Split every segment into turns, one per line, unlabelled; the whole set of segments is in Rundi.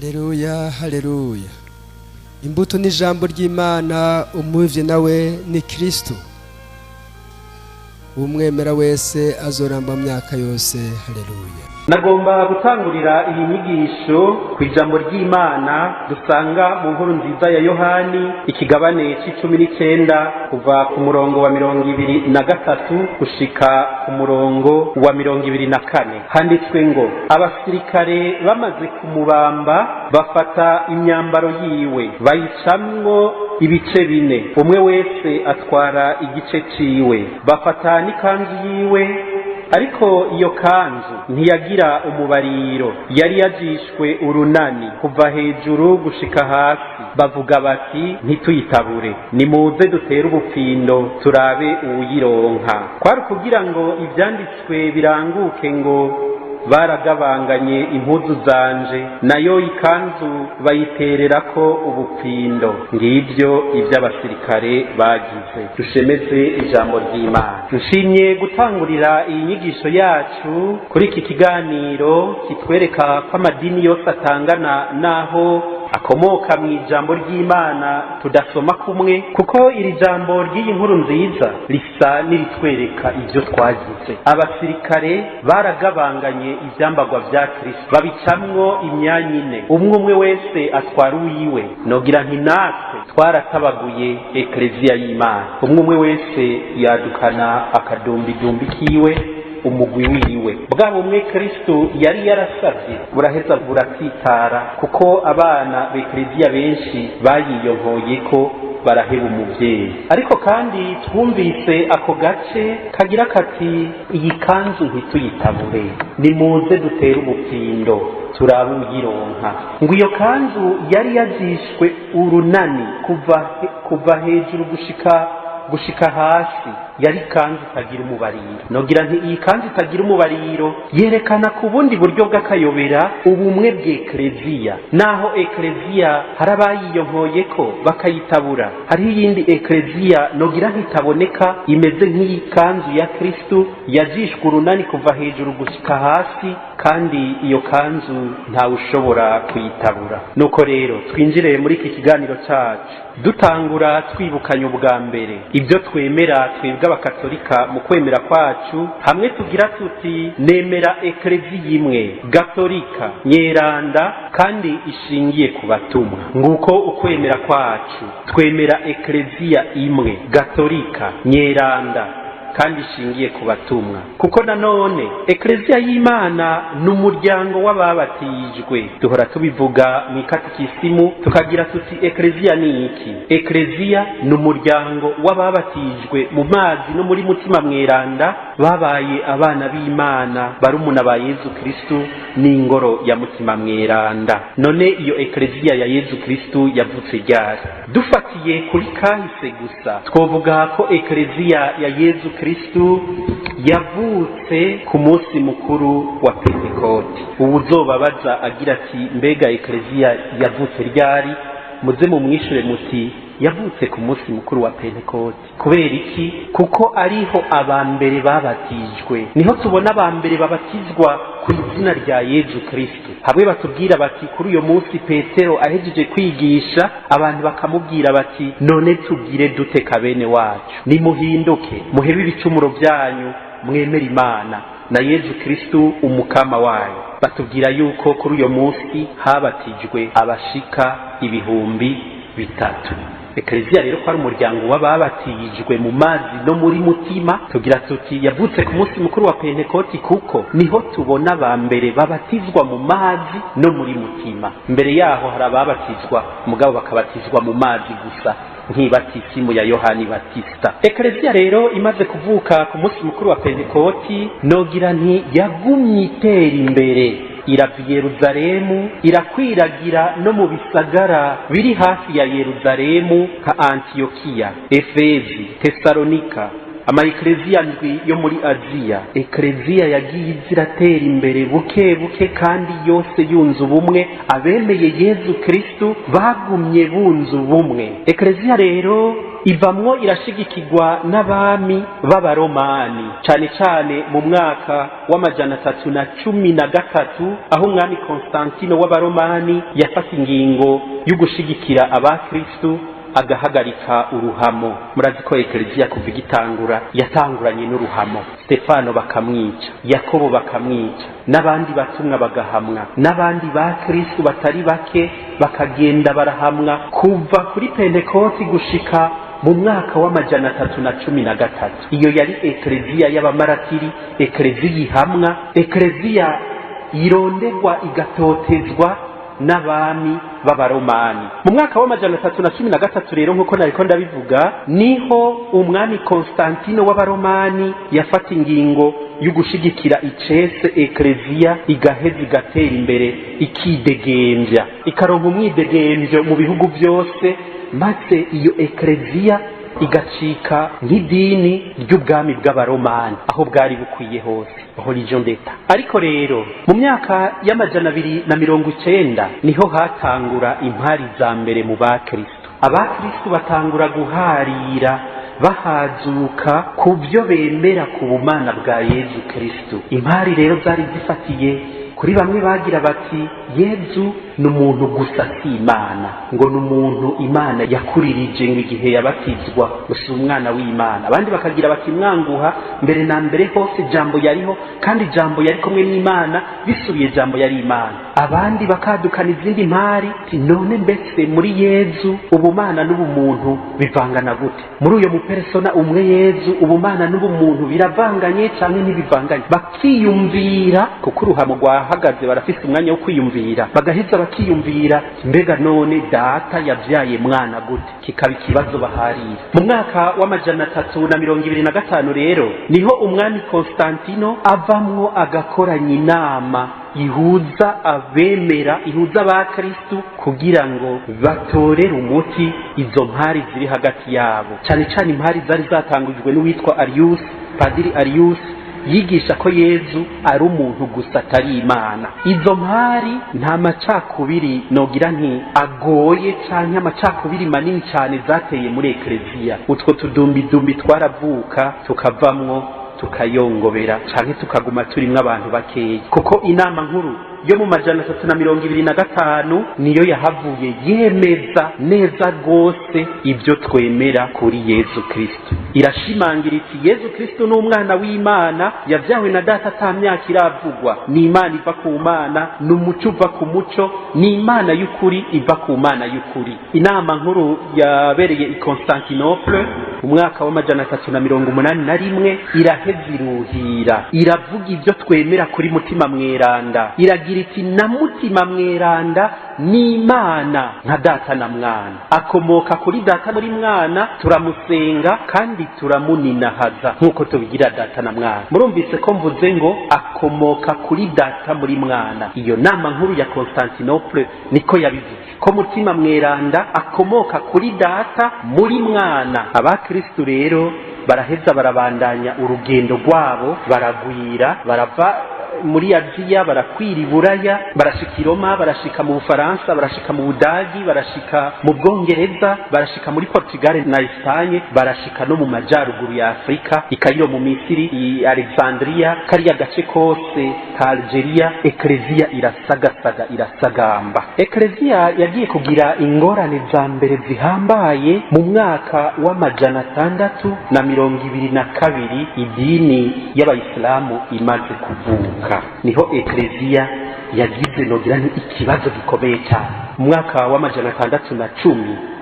Haleluya, haleluya. Imbuto ni ijambo ry'Imana, umuvye nawe ni Kristo. Umwemera wese azoramba myaka yose. Haleluya.
Nagomba gutangurira iyi nyigisho ku ijambo ry'Imana dusanga mu Nkuru Nziza ya Yohani, ikigabane c'19, kuva ku murongo wa 23 gushika ku murongo wa 24. Handitswe ngo: "Abasirikare bamaze kumubamba, bafata imyambaro yiwe, bayicamwo ibice bine, umwe wese atwara igice ciwe. Bafata n'ikanzu yiwe, ariko iyo kanzu ntiyagira umubariro, yari yajishwe urunani kuva hejuru gushika hasi. Bavuga bati: 'Ntituyitabure, nimuze dutere ubupfindo, turabe uwuyironka.' Kwari ukugira ngo ivyanditswe biranguke ngo: 'Baragabanganye impuzu zanje, nayo ikanzu bayitererako ubupfindo.' Ngibyo ivy'abasirikare bagize." Dushemeze ijambo ry'Imana. Nshimye gutangurira iyi nyigisho yacu kuri iki kiganiro kitwereka ko amadini yose atangana naho akomoka mu ijambo ry'Imana tudasoma kumwe, kuko iri jambo ry'iyi Nkuru Nziza risa n'iritwereka ibyo twagize. Abasirikare baragabanganye ivyambagwa vya Kristo, babicamwo imyanya ine, umwe umwe wese atwara uwiwe. Nogira nti natwe twaratabaguye Ekleziya y'Imana, umwe umwe wese yadukana akadumbidumbi kiwe, umugwi wiwe. Bwa bumwe Kristo yari yarasavye buraheza buratsitara, kuko abana b'Ekleziya benshi bayiyonkoyeko, baraheba umuvyeyi. Ariko kandi twumvise ako gace kagira kati: "Iyi kanzu ntituyitabure, nimuze dutere ubupfindo, turabe uyironka." Ngo iyo kanzu yari yajishwe urunani kuva hejuru gushika hasi, yari kanzu itagira umubariro. Nogira nti iyi kanzu itagira umubariro yerekana ku bundi buryo bw'akayobera ubumwe bw'Ekleziya. Naho Ekleziya hari abayiyonkoyeko bakayitabura, hariho iyindi Ekleziya nogira ntitaboneka, imeze nk'iyi kanzu ya Kristu yajishwe urunani kuva hejuru gushika hasi, kandi iyo kanzu ntawe ushobora kuyitabura. Nuko rero twinjire muri iki kiganiro cacu, dutangura twibukanya ubwa mbere ibyo twemera twebwe Abakatolika mu kwemera kwacu, hamwe tugira tuti: "Nemera Ekleziya imwe gatolika nyeranda kandi ishingiye ku batumwa." Nguko ukwemera kwacu: twemera Ekleziya imwe gatolika nyeranda kandi ishingiye ku batumwa, kuko nanone Ekleziya y'Imana ni umuryango w'ababatijwe. Duhora tubivuga mu ikatikisimu, tukagira tuti: "Ekleziya ni iki?" Ekleziya ni umuryango w'ababatijwe mu mazi no muri Mutima Mweranda, babaye abana b'Imana, barumuna ba Yezu Kristu n'ingoro ya Mutima Mweranda. None iyo Ekleziya ya Yezu Kristu yavutse ryari? Dufatiye kuri kahise gusa, twovuga ko Ekleziya ya Yezu Kristu yavutse ku munsi mukuru wa Pentekoti. Ubu uzobabaza agira ati: "Mbega Ekleziya yavutse ryari?" muze mumwishure muti: "Yavutse ku munsi mukuru wa Pentekoti." Kubera iki? Kuko ariho aba mbere babatijwe, niho tubona aba mbere babatizwa ku izina rya Yezu Kristu. Hamwe batubwira bati kuri uyo munsi Petero ahejeje kwigisha, abantu bakamubwira bati: "None tugire dute ka bene wacu?" "Nimuhinduke, muhebe ibicumuro byanyu, mwemere Imana na Yezu Kristu umukama wayo." Batubwira yuko kuri uyo munsi habatijwe abashika 3000. Ekleziya rero ko ari umuryango w'ababatijwe mu mazi no muri Mutima, tugira tuti yavutse ku munsi mukuru wa Pentekoti, kuko niho tubona aba mbere babatizwa mu mazi no muri Mutima. Mbere yaho hari ababatizwa, mugabo bakabatizwa mu mazi gusa, nk'ibatisimu ya Yohani Batista. Ekleziya rero imaze kuvuka ku munsi mukuru wa Pentekoti, nogira nti yagumye itera imbere, irava i Yeruzalemu, irakwiragira no mu bisagara biri hafi ya Yeruzalemu nka Antiyokiya, Efezi, Tesalonika, ama ekleziya ndwi yo muri Aziya. Ekleziya yagiye iziratera imbere buke buke, kandi yose yunze ubumwe. Abemeye Yezu Kristu bagumye bunze ubumwe. Ekleziya rero Ivamwo irashigikirwa n'abami b'Abaromani, cane cane mu mwaka w'313, aho umwami Konstantino w'Abaromani yafata ingingo yo gushigikira abakristu, agahagarika uruhamo. Murazi ko Ekleziya kuva igitangura yatanguranye n'uruhamo: Stefano bakamwica, Yakobo bakamwica, n'abandi batumwa bagahamwa, n'abandi ba Kristu batari bake bakagenda barahamwa kuva kuri Pentekoti gushika mu mwaka w'313. Iyo yari Ekleziya y'abamaratiri, Ekleziya ihamwa, Ekleziya irondegwa igatotezwa n'abami b'Abaromani. Mu mwaka w'313 rero, nk'uko nariko ndabivuga, niho umwami Konstantino w'Abaromani yafata ingingo yo gushigikira icese Ekleziya, igaheza igatera imbere, ikidegembya, ikaronka umwidegemvyo mu bihugu byose, maze iyo Ekleziya igacika nk'idini ry'ubwami bw'Abaromani aho bwari bukwiye hose, religion d'État. Ariko rero mu myaka y'290 niho hatangura impari za mbere mu bakristo. Abakristo batangura guharira, bahazuka ku byo bemera ku bumana bwa Yezu Kristo. Impari rero zari zifatiye kuri bamwe bagira bati: "Yezu ni umuntu gusa, si Imana", ngo ni umuntu Imana yakuririje ngo igihe yabatizwa, ngo si umwana w'Imana. Abandi bakagira bati: "Mwanguha, mbere na mbere hose Jambo yariho, kandi Jambo yari kumwe n'Imana, bisubiye Jambo yari Imana." Abandi bakadukana izindi mpari: "None mbese muri Yezu ubumana n'ubumuntu bivangana gute? Muri uyo mupersona umwe Yezu, ubumana n'ubumuntu biravanganye canke ntibivanganye?" Bakiyumvira, kuko uruhamo rwahagaze, barafise umwanya wo kwiyumvira, bagaheza bakiyumvira: "Mbega none Data yabyaye Mwana gute?" Kikaba ikibazo baharira. Mu mwaka w'325 rero niho umwami Konstantino avamwo agakoranya inama ihuza abemera, ihuza abakristu, kugira ngo batorere umuti izo mpari ziri hagati yabo, cyane cyane impari zari zatangujwe n'uwitwa Arius, Padiri Arius, yigisha ko Yezu ari umuntu gusa, atari Imana. Izo mpari nta macakubiri nogira nti agoye canke amacakubiri manini cyane zateye muri Ekleziya. Utwo tudumbidumbi twaravuka, tukavamwo, tukayongobera, canke tukaguma turimwo abantu bakeya, kuko inama nkuru yo mu 325 niyo yahavuye yemeza neza rwose ibyo twemera kuri Yezu Kristo. Irashimangira iti: "Yezu Kristo ni umwana w'Imana, yabyawe na Data ata myaka iravugwa, ni Imana iva ku Mana, ni umuco uva ku muco, ni Imana y'ukuri iva ku Mana y'ukuri." Inama nkuru yabereye i Constantinople umwaka w'381 iraheza iruhira, iravuga ibyo twemera kuri Mutima Mweranda. Iragira iti: "Na Mutima Mweranda ni Imana nka Data na Mwana, akomoka kuri Data muri Mwana, turamusenga kandi turamuninahaza nk'uko tubigira Data na Mwana." Murumvise ko mvuze ngo akomoka kuri Data muri Mwana. Iyo nama nkuru ya Constantinople niko yabivuze, ko Mutima Mweranda akomoka kuri Data muri Mwana. Abakristu rero baraheza barabandanya urugendo rwabo, baragwira, barava muri Aziya, barakwira i Buraya, barashika i Roma, barashika mu Bufaransa, barashika mu Budagi, barashika mu Bwongereza, barashika muri Portugal na Espagne, barashika no mu majaruguru ya Afurika, i Kayiro mu Misiri, i Alexandria, kariya gace kose ka Algeria. Ekleziya irasagasaga, irasagamba. Ekleziya yagiye kugira ingorane za mbere zihambaye mu mwaka w'622, idini y'Abayisilamu imaze kuvuka. Niho Ekleziya yagize, nogira nti, ikibazo gikomeye cyane. Mu mwaka w'610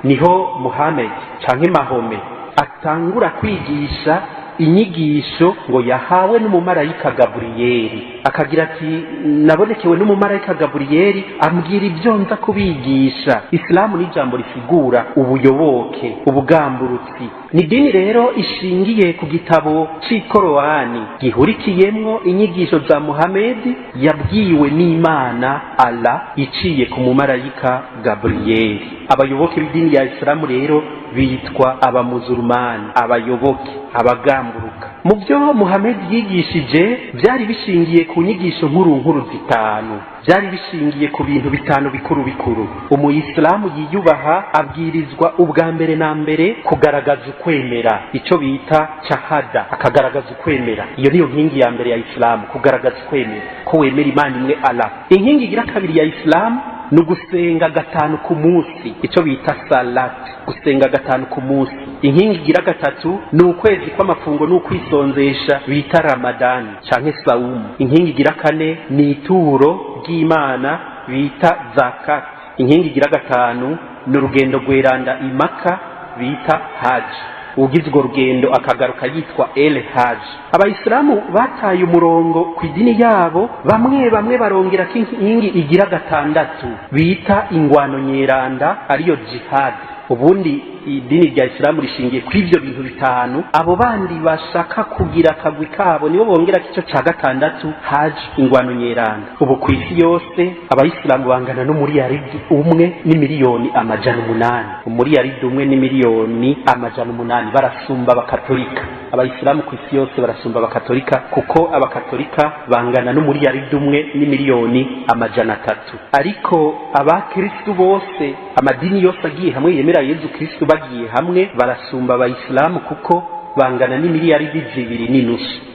niho Muhammad canke Mahome atangura kwigisha inyigisho ngo yahawe n'umumarayika Gaburiyeri, akagira ati: "Nabonekewe n'umumarayika Gaburiyeri, ambwira ibyo nza kubigisha." Isilamu ni ijambo risigura ubuyoboke, ubugamburutsi. Ni idini rero ishingiye ku gitabo c'Ikorowani, gihurikiyemwo inyigisho za Muhamedi yabwiwe n'Imana Allah iciye ku mumarayika Gaburiyeri. Abayoboke b'idini ya Isilamu rero bitwa Abamuzurumani, abayoboke. Abagamburuka mu byo Muhamedi yigishije byari bishingiye ku nyigisho nkuru nkuru zitanu, byari bishingiye ku bintu bitanu bikuru bikuru. Umuyisilamu yiyubaha abwirizwa ubwa mbere na mbere kugaragaza ukwemera, icyo bita shahada, akagaragaza ukwemera. Iyo niyo nkingi ya mbere ya Isilamu, kugaragaza ukwemera ko wemera Imana imwe, Allah. Inkingi igira kabiri ya Isilamu ni ugusenga gatanu ku munsi, icyo bita salati, gusenga gatanu ku munsi. Inkingi igira gatatu ni ukwezi kw'amafungo n'ukwisonzesha bita Ramadani canke sawumu. Inkingi igira kane ni ituro ry'Imana bita zakati. Inkingi igira gatanu ni urugendo rweranda Imaka bita haji. Ugize urwo rugendo akagaruka yitwa El Haji. Abayisilamu bataye umurongo ku idini yabo, bamwe bamwe barongera ko inkingi igira gatandatu bita ingwano nyeranda, ariyo jihad. Ubundi idini rya Isilamu rishingiye kuri ibyo bintu bitanu. Abo bandi bashaka kugira akagwi kabo nibo bongera ko icyo cya gatandatu, haji, ingwano nyeranda. Ubu ku isi yose abayisilamu bangana n'1 800 800 000 000, 1 800 800 000. Barasumba Abakatolika. Abayisilamu ku isi yose barasumba Abakatolika, kuko Abakatolika bangana n'1 300 000 000. Ariko abakristu bose, amadini yose agiye hamwe yemera Yezu Kristu, bagiye hamwe barasumba Abayisilamu, kuko bangana n'2.5 miliyaridi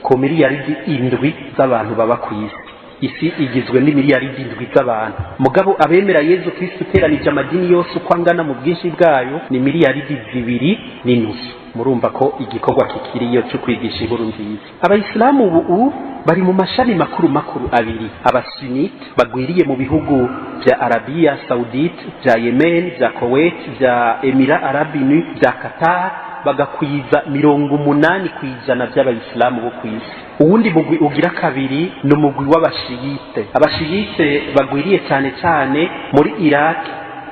ku 7 miliyaridi z'abantu baba ku isi. Isi igizwe n'7 miliyaridi z'abantu, mugabo abemera Yezu Kristu, uteranije amadini yose uko angana mu bwinshi bwayo, ni 2.5 miliyaridi. Murumva ko igikorwa kikiriyo cyo kwigisha inkuru nziza. Abayisilamu ubu bari mu mashami makuru makuru abiri: Abasunite bagwiriye mu bihugu bya Arabiya Saudite, bya Yemen, bya Kuwait, bya Emirats Arabes Unis, bya Qatar, bagakwiza 80% by'Abayisilamu bo ku isi. Uwundi mugwi ugira kabiri ni umugwi w'Abashiyite. Abashiyite bagwiriye cyane cyane muri Iraq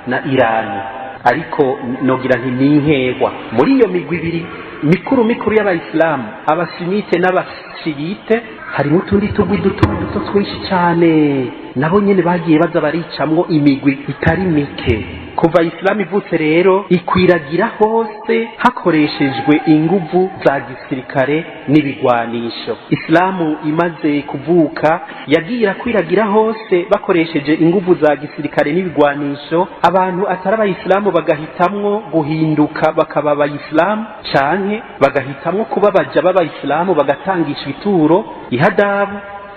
na Irani, ariko nogira nti ni inkehwa. Muri iyo migwi ibiri mikuru mikuru y'Abayisilamu, Abasunite n'Abashiyite, harimo utundi tugwi duto duto twinshi cyane, nabo nyene bagiye baza baricamwo imigwi itari mike. Kuva Isilamu ivutse rero, ikwiragira hose hakoreshejwe inguvu za gisirikare n'ibigwanisho. Isilamu imaze kuvuka yagiye irakwiragira hose bakoresheje inguvu za gisirikare n'ibigwanisho. Abantu atari Abayisilamu bagahitamwo guhinduka bakaba Abayisilamu, canke bagahitamwo kuba baja b'Abayisilamu, bagatangisha ituro, ihadabu,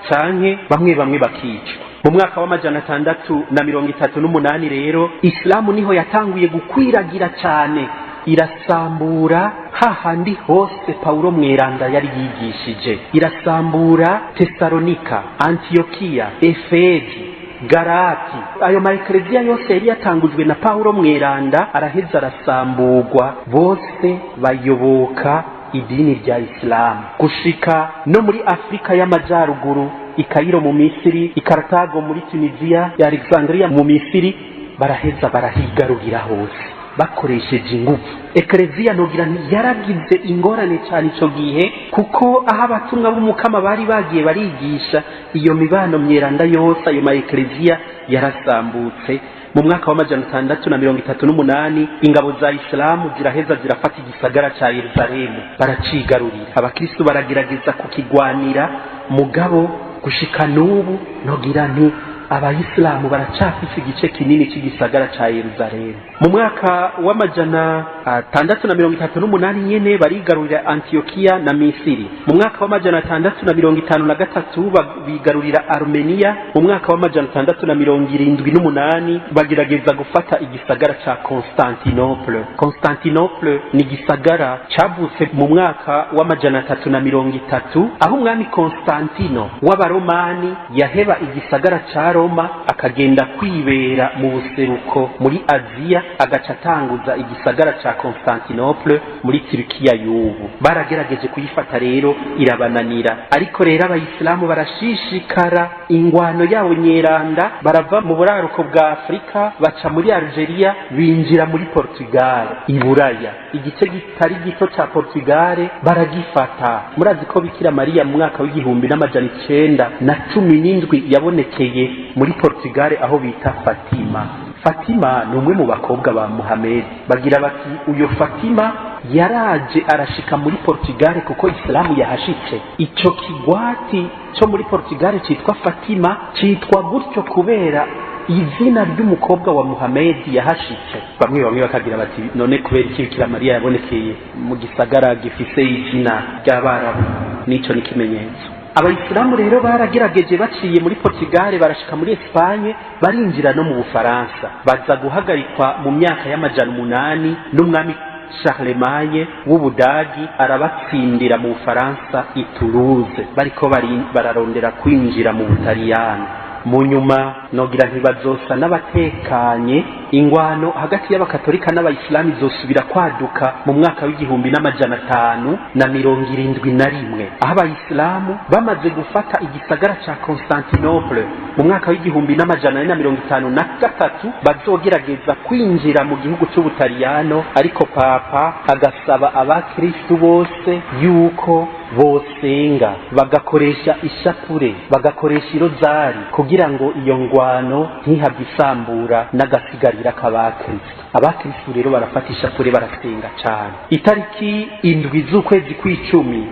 canke bamwe bamwe bakicwa. Mu mwaka wa 638 rero, Isilamu niho yatanguye gukwiragira cyane, irasambura hahandi hose Paulo Mweranda yari yigishije. Irasambura Tesalonika, Antiyokiya, Efezi, Garati. Ayo maekereziya yose yari yatangujwe na Paulo Mweranda araheza arasamburwa, bose bayoboka idini rya Isilamu, gushika no muri Afurika y'Amajyaruguru, i Kayiro mu Misiri, i Karatago muri Tunisiya, ya Alexandria mu Misiri, baraheza barahigarurira hose bakoresheje ingufu. Ekereziya nogira yaragize ingorane cyane icyo gihe, kuko aho abatumwa b'Umukama bari bagiye barigisha, iyo mibano myeranda yose, ayo ma ekereziya yarasambutse. Mu mwaka wa 638 ingabo za Isilamu ziraheza zirafata igisagara cya Yerusalemu, baracigarurira. Abakristu baragerageza kukigwanira, mugabo gushika n'ubu nogira nti Abayisilamu baracafise igice kinini cy'igisagara ca Yerusalemu. Mu mwaka wa 638 nyene barigarurira Antiyokiya na Misiri. Mu mwaka wa 653 bigarurira Armenia. Mu mwaka wa 678 bagerageza gufata igisagara ca Constantinople. Constantinople ni igisagara cavutse mu mwaka wa 330, aho umwami Constantino w'Abaromani yaheba igisagara ca Roma akagenda kwibera mu buseruko muri Aziya, agaca atanguza igisagara ca Constantinople muri Turikiya y'ubu. Baragerageje kuyifata rero irabananira, ariko rero Abayisilamu barashishikara ingwano yabo nyeranda. Barava mu buraruko bwa Afurika, baca muri Algeria, binjira muri Portugal, Iburaya. Igice kitari gito ca Portugal baragifata. Murazi ko Bikira Mariya mu mwaka wa 1917 yabonekeye muri Portugal aho bita Fatima. Fatima ni umwe mu bakobwa ba Muhamedi. Bagira bati uyo Fatima Yaraje arashika muri Portugal kuko Isilamu yahashitse. Ico kigwati cyo muri Portugal citwa Fatima, citwa gutyo kubera izina ry'umukobwa wa Muhamedi yahashitse. Bamwe bamwe bakagira bati: "None kubera iki Bikira Mariya yabonekeye mu gisagara gifise izina ry'Abarabu?" Nico ni ikimenyetso. Abayisilamu rero baragerageje, baciye muri Portugal barashika muri Espagne, barinjira no mu Bufaransa, baza guhagarikwa mu myaka y'800 n'umwami Charlemagne w'Ubudagi, arabatsindira mu Bufaransa i Toulouse, bariko bararondera kwinjira mu Butaliyani. Mu nyuma nogira ntibazosa n'abatekanye. Ingwano hagati y'Abakatolika n'Abayisilamu izosubira kwaduka mu mwaka w'1571, aho Abayisilamu bamaze gufata igisagara ca Constantinople mu mwaka w'1453 bazogerageza kwinjira mu gihugu c'Ubutaliyano, ariko Papa agasaba Abakristu bose yuko bosenga, bagakoresha ishapure, bagakoresha irozari, kugira ngo iyo ngwano ntihave isambura n'agasigarira k'Abakristu. Abakristu rero barafata ishapure, barasenga cane. Itariki 7 z'ukwezi kw'icumi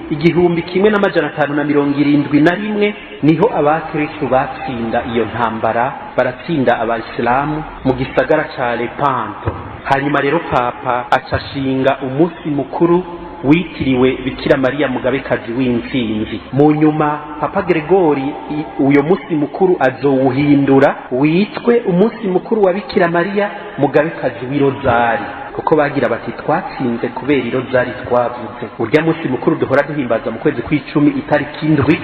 1571 niho Abakristu batsinda iyo ntambara, baratsinda Abayisilamu mu gisagara ca Lepanto. Hanyuma rero Papa aca ashinga umunsi mukuru witiriwe Bikira Mariya Mugabekazi w'Intsinzi. Mu nyuma Papa Gregori uyo munsi mukuru azowuhindura witwe umunsi mukuru wa Bikira Mariya Mugabekazi w'Irozari, kuko bagira bati: "Twatsinze kubera irozari twavuze." Urya munsi mukuru duhora duhimbaza mu kwezi kw'icumi itariki 7,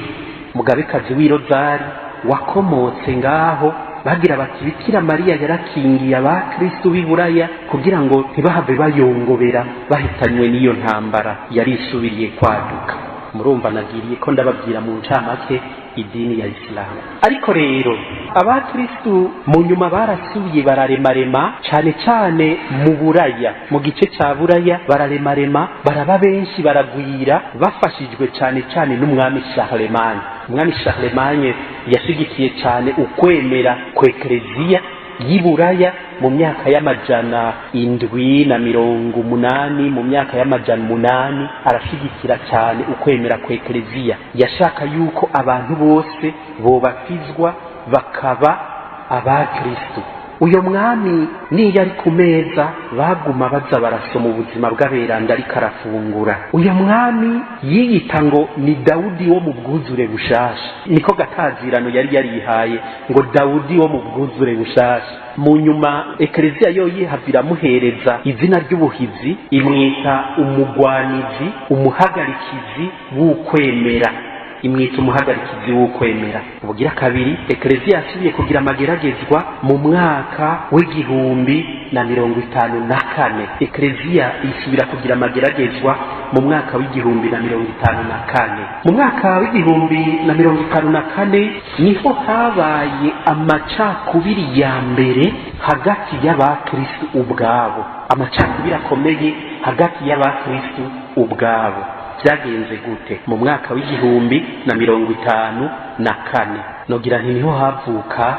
Mugabekazi w'Irozari, wakomotse ngaho. Bagira bati: "Bikira Mariya yarakingiye Abakristu b'i Buraya kugira ngo ntibahave bayongobera bahitanywe n'iyo ntambara yari isubiriye kwaduka." Murumva nagiriye ko ndababwira mu ncamake idini ya Isilamu. Ariko rero Abakristu mu nyuma barasubiye bararemarema, cane cane mu Buraya, mu gice ca Buraya bararemarema, baraba benshi, baragwira, bafashijwe cane cane n'umwami Charlemagne. Umwami Charlemagne yashigikiye cane ukwemera kw'Ekereziya y'i Buraya mu myaka y'780, mu myaka y'800 arashigikira cyane ukwemera kw'Ekereziya. Yashaka yuko abantu bose bobatizwa bakaba Abakristu. Uyo mwami niyo ari ku meza baguma baza barasoma ubuzima bw'aberanda ariko arafungura. Uyo mwami yiyita ngo ni Dawudi wo mu bwuzure bushasha, niko gatazirano yari yarihaye, ngo Dawudi wo mu bwuzure bushasha. Mu nyuma Ekereziya yo yihava iramuhereza izina ry'ubuhizi, imwita umugwanizi, umuhagarikizi w'ukwemera, imwita umuhagarikizi w'ukwemera. Ubugira kabiri, Ekereziya yasubiye kugira amageragezwa mu mwaka w'1054. Ekereziya isubira kugira amageragezwa mu mwaka w'1054. Mu mwaka w'1054 niho habaye amacakubiri ya mbere hagati y'Abakristu ubwabo, amacakubiri akomeye hagati y'Abakristu ubwabo. Byagenze gute? Mu mwaka w'1054, nogira nti niho havuka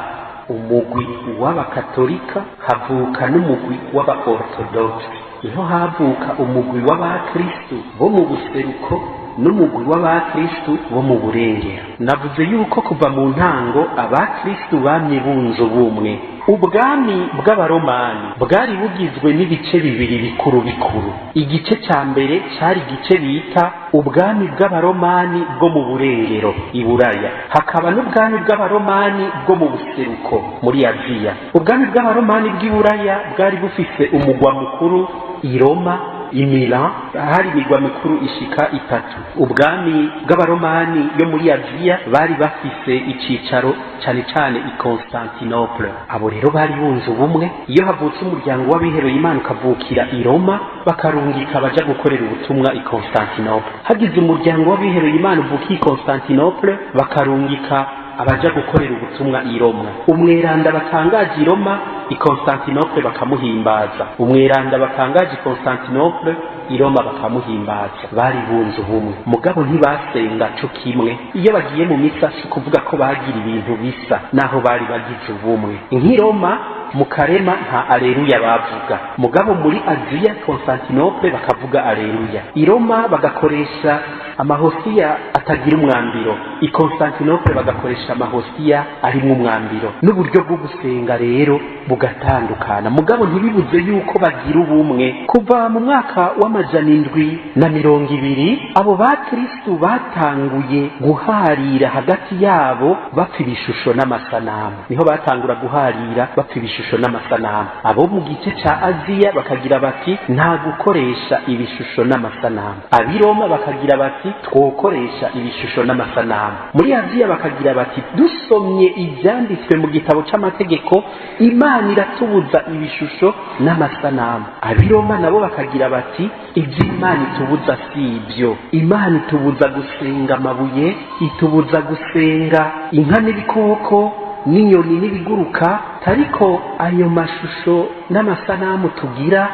umugwi w'Abakatolika, havuka n'umugwi w'Abaorthodoxe. Niho havuka umugwi w'Abakristu bo mu buseruko n'umugwi w'Abakristu bo mu burengero. Navuze yuko kuva mu ntango Abakristu bamye bunze ubumwe. Ubwami bw'Abaromani bwari bugizwe n'ibice bibiri bikuru bikuru. Igice cya mbere cyari igice bita ubwami bw'Abaromani bwo mu burengero i Buraya, hakaba n'ubwami bw'Abaromani bwo mu buseruko muri Aziya. Ubwami bw'Abaromani bw'i Buraya bwari bufise umugwa mukuru i Roma, i Milan. Hari imigwa mikuru ishika itatu. Ubwami bw'Abaromani yo muri Aziya bari bafise icicaro cane cane i Constantinople. Abo rero bari bunze ubumwe. Iyo havutse umuryango w'abihereye Imana ukavukira i Roma, bakarungika baja gukorera ubutumwa i Constantinople. Hagize umuryango w'abihereye Imana uvukiye i Constantinople, bakarungika abaja gukorera ubutumwa i Roma. Umweranda batangaje i Roma, i Constantinople bakamuhimbaza. Umweranda batangaje i Constantinople, i Roma bakamuhimbaza. Bari bunze ubumwe, mugabo ntibasenga co kimwe. Iyo bagiye mu misa, si kuvuga ko bagira ibintu bisa naho bari bagize ubumwe. Nk'i Roma Mu Karema nta aleluya bavuga, mugabo muri Aziya, Constantinople, bakavuga aleluya. I Roma bagakoresha amahosiya atagira umwambiro, i Constantinople bagakoresha amahosiya arimwo umwambiro. N'uburyo bwo gusenga rero bugatandukana, mugabo ntibibuze yuko bagira ubumwe. Kuva mu mwaka wa 720, abo bakristu batanguye guharira hagati yabo bapfa ibishusho n'amasanamu. Niho batangura guharira bapfa ibishusho n'amasanamu. Abo mu gice ca Aziya bakagira bati: "Nta gukoresha ibishusho n'amasanamu." Ab'i Roma bakagira bati: "Twokoresha ibishusho n'amasanamu." Muri Aziya bakagira bati: "Dusomye ibyanditswe mu gitabo c'amategeko, Imana iratubuza ibishusho n'amasanamu." Ab'i Roma nabo bakagira bati: "Ibyo Imana itubuza si ibyo. Imana itubuza gusenga amabuye, itubuza gusenga inka n'ibikoko n'inyoni n'ibiguruka, ariko ayo mashusho n'amasanamu tugira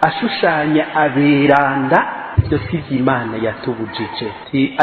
ashushanya aberanda, ibyo si Imana yatubujije."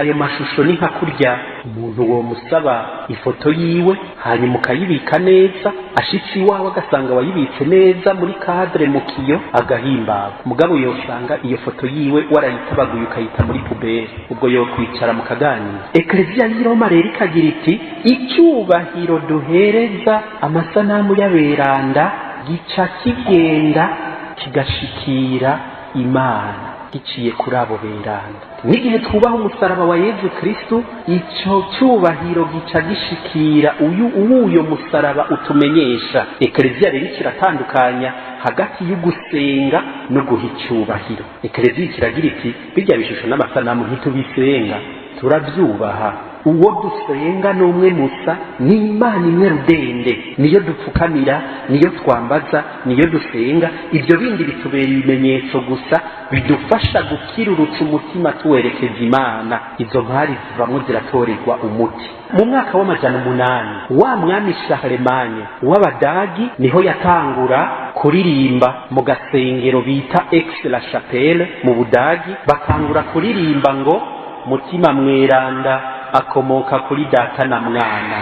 Ayo mashusho ni nka kurya umuntu wo musaba ifoto yiwe, hanyuma ukayibika neza, ashitse iwawe agasanga wayibitse neza muri cadre, mu kiyo, agahimbaga. Mugabo yosanga iyo foto yiwe warayitabaguye ukayita muri poubelle, ubwo yokwicara mukaganira? Ekleziya y'i Roma rero ikagira iti: "Icyubahiro duhereza amasanamu y'aberanda gica kigenda kigashikira Imana giciye kuri abo beranda. N'igihe twubaha umusaraba wa Yezu Kristu, icyo cyubahiro gica gishikira uyu uwuyo musaraba utumenyesha." Ekleziya rero kiratandukanya hagati y'ugusenga no guha icyubahiro. Ekleziya kiragira iti: "Birya bishusho n'amasanamu ntitubisenga, turabyubaha. Uwo dusenga ni umwe musa, ni Imana imwe rudende, niyo dupfukamira, niyo twambaza, niyo dusenga. Ibyo bindi bitubera ibimenyetso gusa bidufasha gukirurutsa umutima tuwerekeza Imana." Izo mpari zivamwo ziratorerwa umuti. Mu mwaka wa 800, wa mwami Charlemagne w'Abadagi niho yatangura kuririmba mu gasengero bita Aix la Chapelle mu Budagi. Batangura kuririmba ngo: "Mutima Mweranda akomoka kuri Data na Mwana."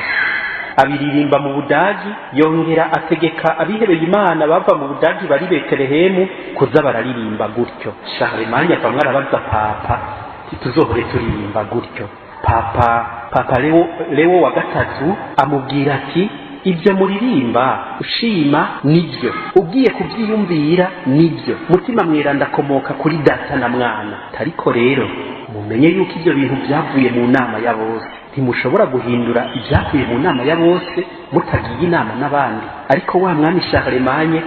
Abiririmba mu Budagi, yongera ategeka abihebeye Imana bava mu Budagi bari Betelehemu kuza bararirimba gutyo. Charlemagne avamwo arabaza papa: "Tuzohore turirimba gutyo?" Papa Leo wa gatatu amubwira ati: "Ibyo muririmba ushima nibyo, ugiye kubyiyumvira nibyo, Mutima Mweranda akomoka kuri Data na Mwana. Ariko rero mumenye yuko ibyo bintu byavuye mu nama ya bose. Ntimushobora guhindura ibyavuye mu nama ya bose mutagiye inama n'abandi." Ariko wa mwami Charlemagne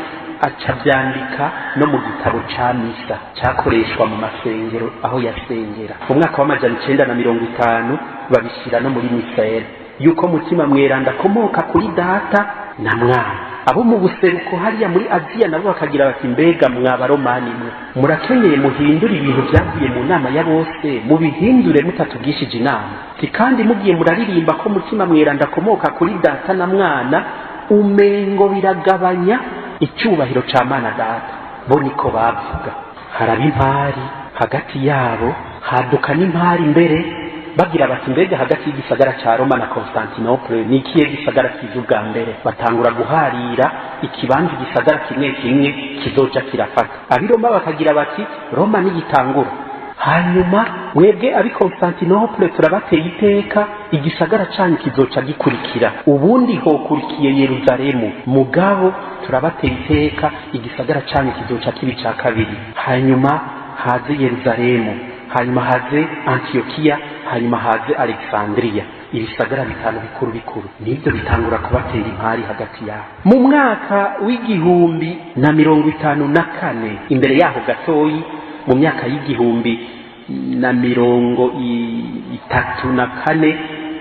aca abyandika no mu gitabo ca misa cyakoreshwa mu masengero aho yasengera. Mu mwaka wa 950 babishyira no muri misere yuko Mutima Mweranda akomoka kuri Data na Mwana. Abo mu buseruko hariya muri Aziya nabo bakagira bati: "Mbega mwabaromani mwe, murakenyeye muhindure ibintu byavuye mu nama ya bose, mubihindure mutatugishije inama? Si kandi mugiye muraririmba ko Mutima Mweranda akomoka kuri Data na Mwana, umengo biragabanya icyubahiro ca Mana Data." Bo niko bavuga. Haraba impari hagati yabo, haduka n'impari mbere, bagira bati: "Mbega hagati y'igisagara ca Roma na Constantinople ni ikihe gisagara kiza ubwa mbere?" Batangura guharira ikibanza igisagara kimwe kimwe kizoja kirafata. Ab'i Roma bakagira bati: "Roma nigitangura, hanyuma mwebwe abi Constantinople turabateye iteka, igisagara canyu kizoca gikurikira. Ubundi hokurikiye Yeruzalemu, mugabo turabateye iteka, igisagara canyu kizoca kiba ica kabiri, hanyuma haze Yeruzalemu, hanyuma haze Antiyokiya, hanyuma haze Alexandria." Ibisagara bitanu bikuru bikuru nibyo bitangura kubatera impari hagati yabo. Mu mwaka wa 1054, imbere yaho gatoyi, mu myaka y'1034,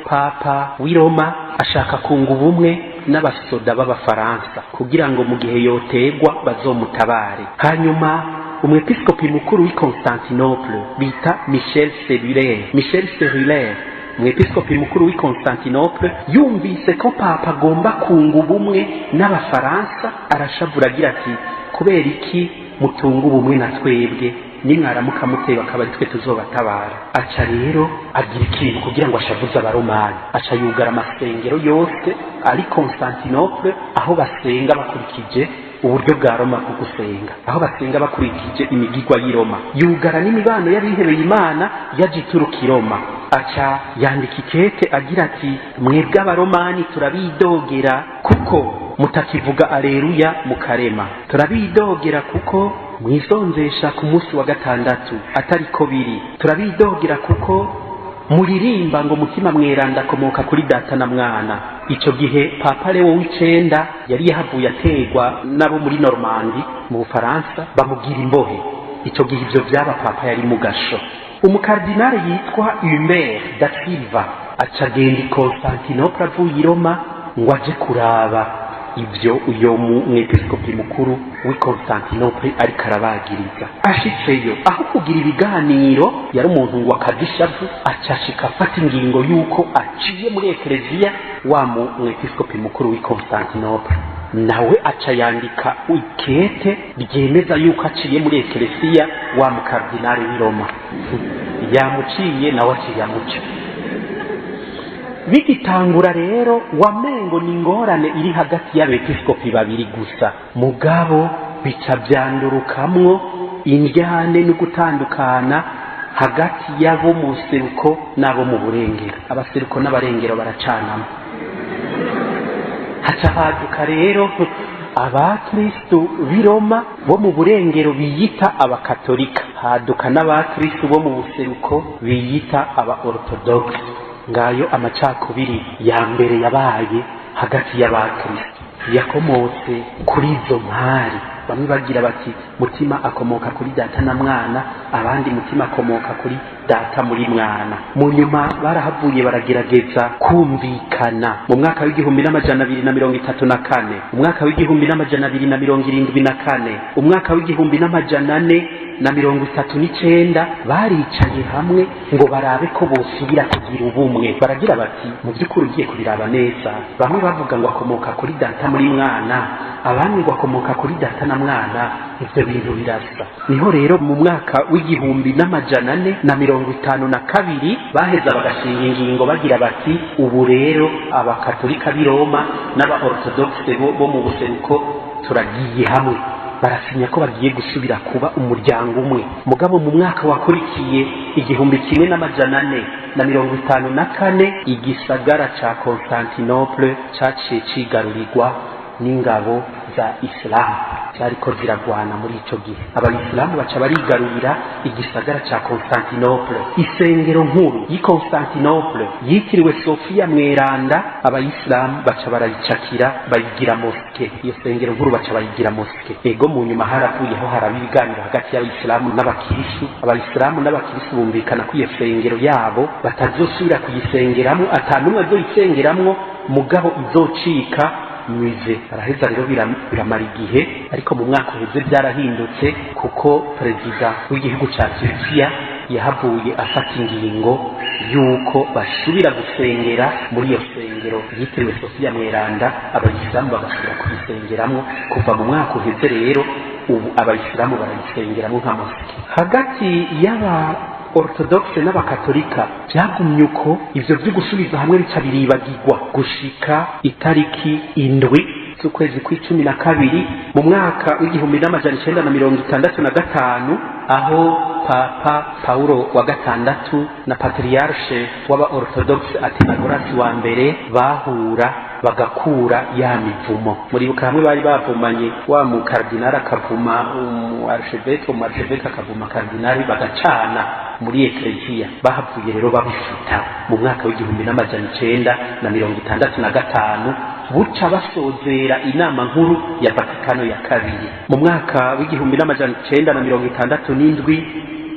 papa w'i Roma ashaka kunga ubumwe n'abasoda b'Abafaransa kugira ngo mu gihe yotegwa bazomutabare. Hanyuma umwepiskopi mukuru w'i Constantinople bita Michel Serulaire, Michel Serulaire, umwepiskopi mukuru w'i Constantinople, yumvise ko papa agomba kunga ubumwe n'Abafaransa, arashavura agira ati: "Kubera iki mutunga ubumwe na twebwe?" Nimwaramuka muteye, bakaba ari twe tuzobatabara. Aca rero agira ikintu kugira ngo ashavuze Abaromani, aca yugara amasengero yose ari Constantinople, aho basenga bakurikije uburyo bwa Roma bwo gusenga, aho basenga bakurikije imigigwa y'i Roma. Yugara n'imibano y'abihebeye Imana yaje ituruka i Roma. Aca yandika ikete agira ati: "Mwebwe Abaromani, turabidogera kuko mutakivuga aleluya mukarema. Turabidogera kuko mwisonzesha ku munsi wa gatandatu atariko biri. Turabidogera kuko muririmba ngo Mutima Mweranda akomoka kuri Data na Mwana." Ico gihe Papa Leo w'icenda yari yahavuye ategwa n'abo muri Normandi mu Bufaransa, bamugira imbohe. Ico gihe ivyo vyaba, Papa yari mu gasho. Umukardinale yitwa Humbert da Silva aca agenda i Constantinople avuye i Roma ngo aje kuraba ivyo uyo mwepiskopi mukuru w'i Constantinople ariko arabagiriza. Ashitseyo, aho kugira ibiganiro, yari umuntu ngo akadishavu, acashika afata ingingo y'uko aciye muri ekleziya. Wa mwepiskopi mukuru w'i Constantinople nawe aca yandika ikete ryemeza yuko aciye muri ekleziya. Wa mukardinali w'i Roma yamuciye, nawe aciye amuca. Bigitangura rero wamengo ni ingorane iri hagati y'abepiskopi babiri gusa, mugabo bica byandurukamwo indyane no gutandukana hagati y'abo mu buseruko n'abo mu burengero. Abaseruko n'abarengero baracanamo. Haca haduka rero abakristu b'i Roma bo mu burengero biyita Abakatolika, haduka n'abakristu bo mu buseruko biyita aba Orthodoxe. Ngayo amacakubiri ya mbere yabaye hagati y'abakristu, yakomotse kuri izo mpari. Bamwe bagira bati: "Mutima akomoka kuri Data na Mwana", abandi: "Mutima akomoka kuri Data muri Mwana". Mu nyuma barahavuye baragerageza kumvikana mu mwaka w'1234, umwaka w'1274, umwaka w'1439. Baricaye hamwe ngo barabe ko bosubira kugira ubumwe. Baragira bati: "Mu by'ukuri ugiye kubiraba neza, bamwe bavuga ngo akomoka kuri Data muri Mwana, abandi ngo akomoka kuri Data na Mwana, ivyo bintu birasa." Niho rero mu mwaka w'1452 baheza bagashinga ingingo, bagira bati: "Ubu rero Abakatolika b'i Roma n'aba Orthodoxe bo mu buseruko turagiye hamwe." Barasinya ko bagiye gusubira kuba umuryango umwe. Mugabo mu mwaka wakurikiye, 1454, igisagara ca Constantinople caciye cigarurirwa n'ingabo za Isilamu zariko ziragwana muri ico gihe. Abayisilamu baca barigarurira igisagara ca Constantinople. Isengero nkuru y'i Constantinople yitiriwe Sofia Mweranda, Abayisilamu baca barayicakira, bayigira mosquée. Iyo sengero nkuru baca bayigira mosquée. Ego, mu nyuma haravuyeho haraba ibiganiro hagati y'Abayisilamu n'Abakirisu. Abayisilamu n'Abakirisu bumvikana ko iyo sengero yabo batazosubira kuyisengeramwo, ata n'umwe azoyisengeramwo, mugabo izocika musée. Baraheza rero biramara igihe, ariko mu mwaka uheze byarahindutse, kuko perezida w'igihugu ca Turikiya yahavuye afata ingingo y'uko basubira gusengera muri iyo sengero yitiriwe Sofia Mweranda, Abayisilamu bagasubira kuyisengeramo. Kuva mu mwaka uheze rero, ubu Abayisilamu barayisengeramo nka mosquée. Hagati y'aba Orthodoxe n'Abakatolika byagumye uko, ivyo vyo gusubiza hamwe bica biribagirwa gushika itariki 7 z'ukwezi kw'12 mu mwaka w'1965, aho Papa Paulo wa gatandatu na patriarche w'aba Orthodoxe Athenagoras wa mbere bahura, bagakura ya mivumo. Muribuka hamwe bari bavumanye, wa mu kardinali akavuma umu archevêque, umu archevêque akavuma kardinali, bagacana muri ekleziya. Bahavuye rero babifuta mu mwaka w'1965, buca basozera inama nkuru ya Vatikano ya kabiri. Mu mwaka w'1967,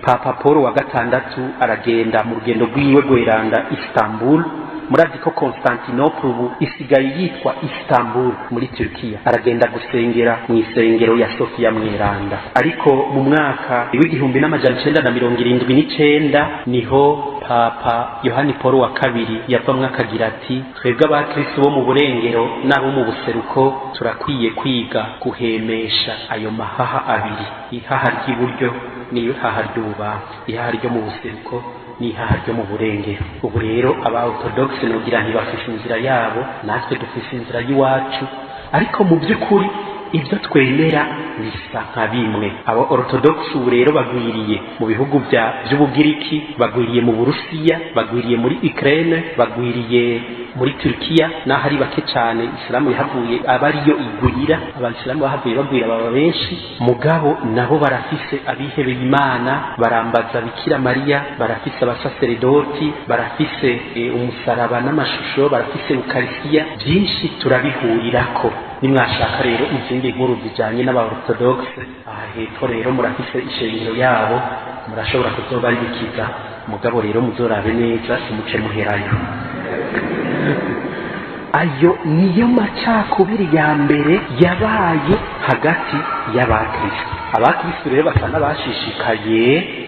Papa Paul wa gatandatu aragenda mu rugendo rwiwe rweranda Istanbul. Murazi ko Constantinople ubu isigaye yitwa Istanbul muri Turkiya. Aragenda gusengera mu isengero ya Sofia Mweranda. Ariko mu mwaka w'1979 niho Papa Yohani Paul wa kabiri yavamwo akagira ati: "Twebwe Abakristo bo mu burengero n'abo mu buseruko turakwiye kwiga guhemesha ayo mahaha abiri, ihaha ry'iburyo." Ni ihaha ry'ububamfu, ihaha ryo mu buseruko n'ihaha ryo mu burengero. Ubu rero aba orthodoxe nogira ntibafise inzira yabo, natwe dufise inzira y'iwacu, ariko mu by'ukuri ibyo twemera bisa nka bimwe. Aba orthodoxe ubu rero bagwiriye mu bihugu by'Ubugiriki, bagwiriye mu Burusiya, bagwiriye muri Ukraine, bagwiriye muri Turkiya, naho ari bake cyane. Isilamu yahavuye aba ariyo igwira, abayisilamu bahavuye bagwira baba benshi, mugabo nabo barafise abihebeye Imana, barambaza Bikira Mariya, barafise abasaseredoti, barafise umusaraba n'amashusho, barafise ukarisiya, byinshi turabihurirako. Nimwashaka rero izindi nkuru zijanye n'aba orthodoxe, aha hepfo rero murafise ishengero yabo, murashobora kuzobaribikiza, mugabo rero muzorabe neza umuce muherayo. Ayo niyo macakubiri ya mbere yabaye hagati y'abakristo. Abakristo rero basa n'abashishikaye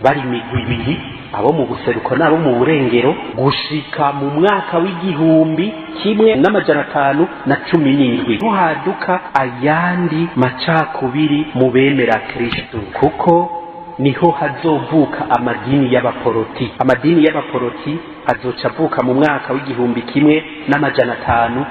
bari imigwi ibiri, abo mu buseruko n'abo mu burengero, gushika mu mwaka w'1517 haduka ayandi macakubiri mu bemera Kristo, kuko niho hazovuka amadini y'abaporoti. Amadini y'abaporoti azoca avuka mu mwaka w'1517.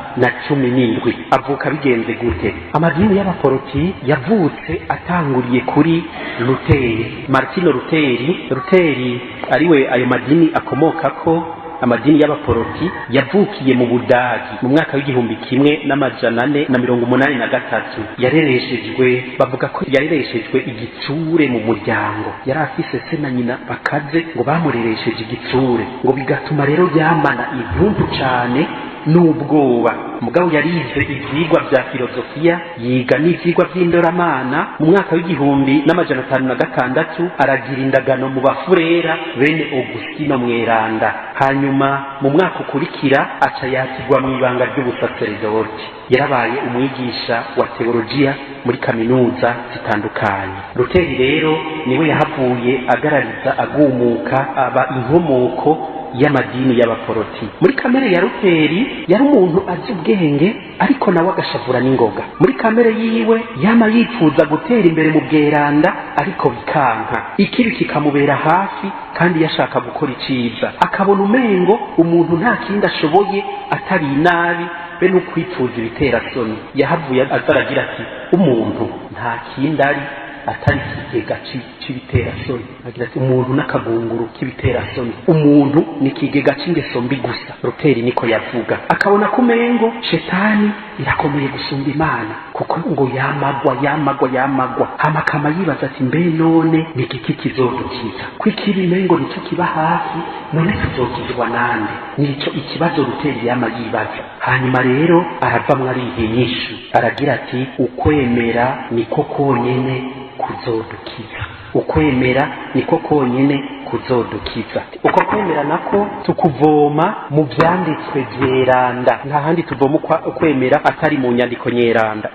Avuka bigenze gute? Amadini y'abaporoti yavutse atanguriye kuri Luteri, Martino Luteri. Luteri ariwe ayo madini akomokako. Amadini y'abaporoti yavukiye mu Budagi mu mwaka w'1483. Yarereshejwe, bavuga ko yarereshejwe igitsure mu muryango. Yari afise se na nyina bakaze, ngo bamureresheje igitsure, ngo bigatuma rero yamana intuntu cane n'ubwoba. Mugabo yarize ivyigwa vya filozofiya, yiga n'ivyigwa vy'indoramana. Mu mwaka w'1506 aragira indagano mu bafurera bene Augustino Mweranda. Hanyuma mu mwaka ukurikira aca yakirwa mu ibanga ry'ubusaseredoti. Yarabaye umwigisha wa teologiya muri kaminuza zitandukanye. Luteri rero niwe yahavuye agarariza, agumuka, aba inkomoko y'amadini y'abaporoti. Muri kamere ya Luteri yari umuntu azi ubwenge, ariko nawe agashavura n'ingoga. Muri kamere yiwe yama yifuza gutera imbere mu bweranda, ariko bikanka, ikibi kikamubera hafi, kandi yashaka gukora iciza, akabona umengo umuntu nta kindi ashoboye atari inabi be n'ukwifuza ibiterasoni. Yahavuye aza aragira ati: "Umuntu nta kindi ari atari ikigega c'ibiterasoni." Agira ati: "Umuntu n'akagunguru k'ibiterasoni, umuntu ni ikigega c'ingeso mbi gusa." Luteri niko yavuga. Akabona ko umengo shetani irakomeye gusumba Imana, kuko ngo yamagwa, yamagwa, yamagwa. Hama akama yibaza ati: "Mbe none ni igiki kizodukiza, ko ikibi umengo nico kiba hafi? None tuzokizwa nande?" Nico ikibazo Luteri yama yibaza. Hanyuma rero aravamwo ariha inyishu, aragira ati: "Ukwemera niko konyene kuzodukiza, ukwemera niko konyene kuzodukiza." Uko kwemera nako tukuvoma mu vyanditswe vyeranda. Nta handi tuvoma ukwemera atari mu nyandiko nyeranda.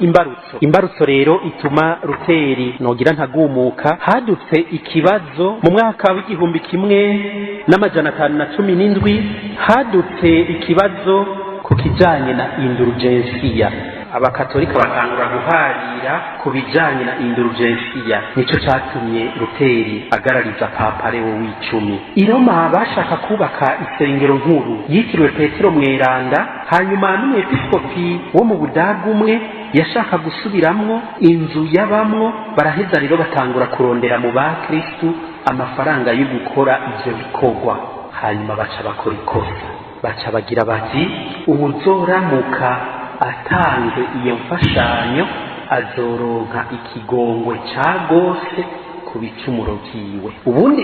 Imbarutso rero ituma Luteri nogira ntagumuka, hadutse ikibazo mu mwaka w'1517. Hadutse ikibazo ku kijanye na indulgensiya. Abakatolika batangura guharira ku bijanye na indulgensiya. Nico catumye Luteri agarariza Papa Leo w'icumi. I Roma bashaka kubaka isengero nkuru yitiriwe Petero Mweranda. Hanyuma n'umwepiskopi wo mu Budagu umwe yashaka gusubiramwo inzu yabamwo. Baraheza rero batangura kurondera mu bakristu amafaranga yo gukora ivyo bikorwa. Hanyuma baca bakora ikosa, baca bagira bati: "Uwuzoramuka atanze iyo mfashanyo azoronka ikigongwe ca gose ku bicumuro vyiwe." Ubundi